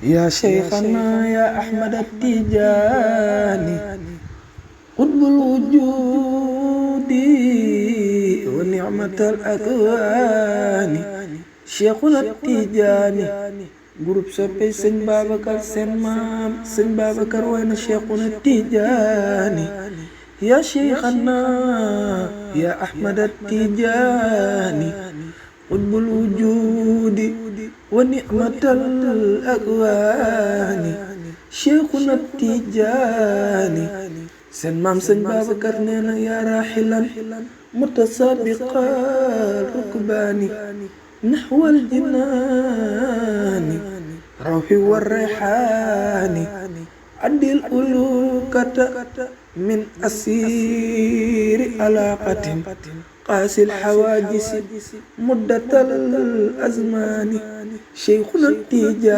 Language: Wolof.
يا شيخنا يا أحمد التيجاني قطب الوجود ونعمة الأكوان شيخنا التيجاني groupe soppey sëñ Babacar seen maam sëñ Babacar way na Cheikhuna Tijaani ya Cheikhana ya Ahmad Tijaani qutbul wujudi wa ni'matal akwaani Cheikhuna Tijaani seen maam sëñ Babacar nee na ya rahilan mutasabiqal rukbaani نحو الجنان روحي والريحان عدي الألوكة من أسير علاقة قاسي الحواجس مدة الأزمان شيخنا التيجاني